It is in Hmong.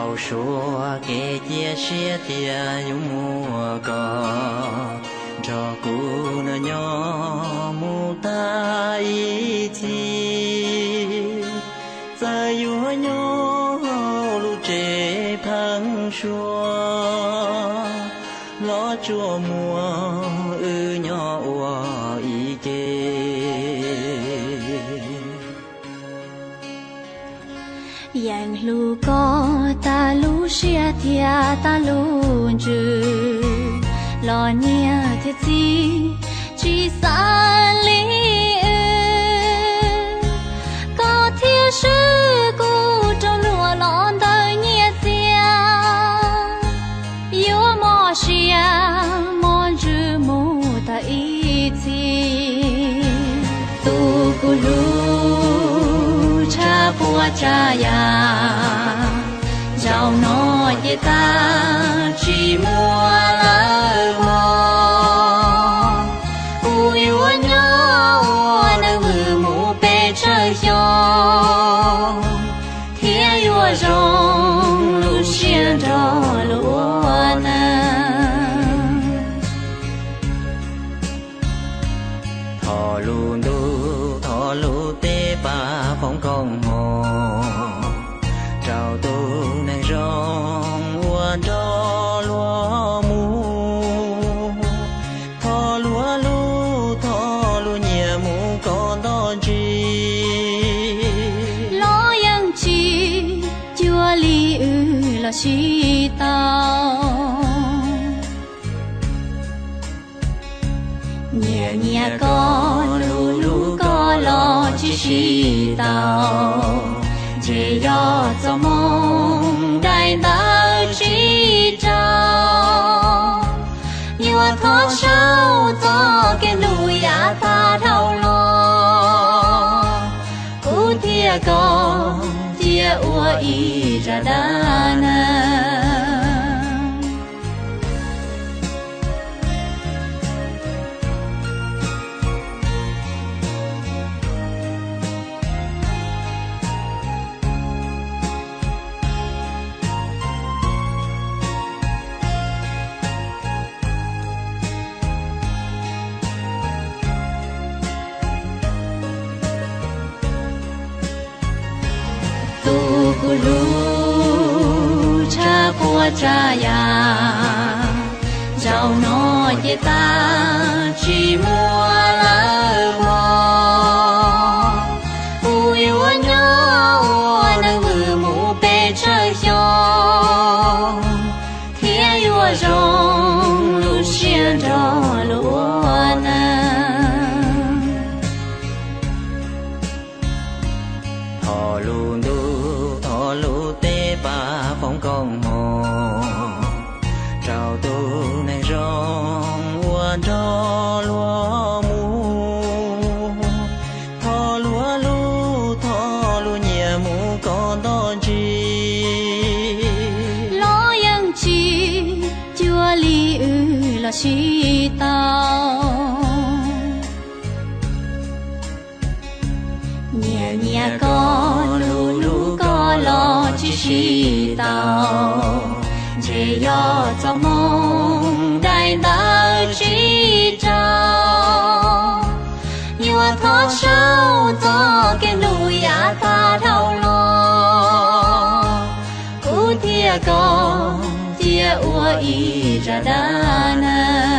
Tau suav kev cia siab tias yuav muaj koj nrog kuv nrog nyob mus tag ib txhis. Txawm yuav nyob hauv lub tsev pheeb suab los tsuas muaj wb nyob ua ib ke. Yeej hlub koj tag lub siab thiab tag lub ntsws, los niam thiab txiv tsis xav li wb. Koj thiaj swb kuv rau luag los ntawm nyiaj txiag, yuav mos siab mos ntsws mus tag ib txhis. Tus kuv hlub tshaj puas tsav yam, zaum no ces tag tsis muaj lawm mog. Kuv yuav nyob ua neeg vwm mus pes tsawg xyoo, thiab yuav zoo lub siab nrog luag ua neeg. Thov lub ntuj thov lub teb pab foom koob hmoov rau tus neeg zoo uas nrog luag mus. Thov luag lub thov luag nyiam mus kom ntoj ntsis los yeej tsis cuag li wb los sib tau. Nyiam nyiam koj hlub hlub koj los tsis sib tau, ntshe yog txoj hmoov daim ntawv tsis raug. Yuav thov sau txoj kev hlub yav tag dhau los, kuv thiab koj cia ua ib zaj dab neeg. Tus kuv hlub tshaj puas tsav yam, zaum no ces tag tsis muaj lawm mog. Kuv yuav nyob ua neeg vwm mus pes tsawg xyoo, thiab yuav zoo lub siab nrog luag ua neeg. Thov lub ntuj thov lub teb pab foom koob hmoov rau tus neeg zoo uas nrog luag mus. Thov luag lub thov luag nyiam mus kom ntoj ntsis los yeej tsis cuag li wb los sib tau. Nyiam nyiam koj hlub hlub koj los tsis sib tau, ntshe yog txoj hmoov daim ntawv tsis raug. Yuav thov sau txoj kev hlub yav tag dhau los, kuv thiab koj cia ua ib zaj dab neeg.